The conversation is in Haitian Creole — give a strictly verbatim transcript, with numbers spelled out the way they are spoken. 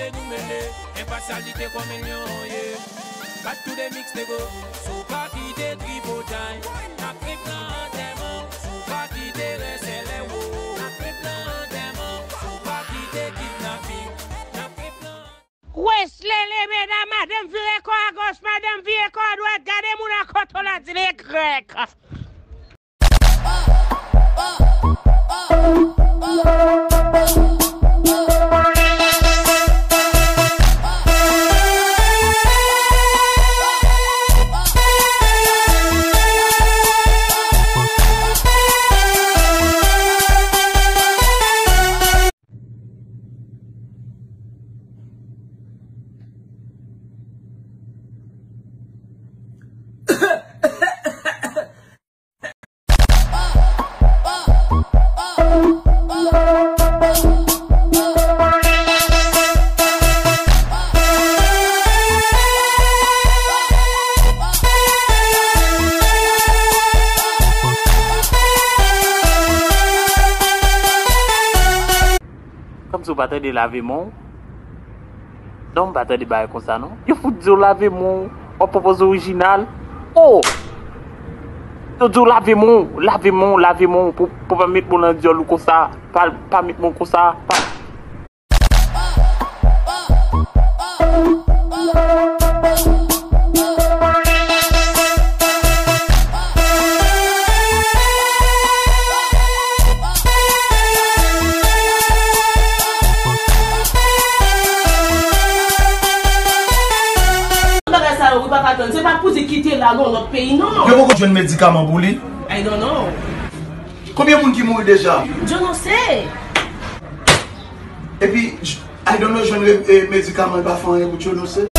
Nou mele, enpasyalite kòm milyon, yeah. Back to the mix, nègo. Si w pa kite tripotay, n ap fè plan antèman. Si w pa kite rèsèlè, wo, n ap fè plan antèman. Si w pa kite kidnaping, n ap fè plan. Wesley, le medam, madanm vire kò agoch, madanm vire kò adwat, gade moun an kote w la di l egrèg. Kòmsi w pa tande lave men w? Non, m pa tande bagay konsa, non. Yo fout di w lave men w, w ap pran pòz orijinal. Oh! Yo di w lave men w, lave men w, lave men w, pou, pou pa met men w nan dyòl ou konsa, pa, pa met men w konsa, pa. Bagay sa yo, wi, papa tann. Se pa pou di kite l al nan lòt peyi, non. Yo poko jwenn medikaman pou li? I don't know. Konbyen moun ki mouri deja? Djonose. Epi, j-, I don't know jwenn re-, e, medikaman, li pa fè anyen pou Djonose.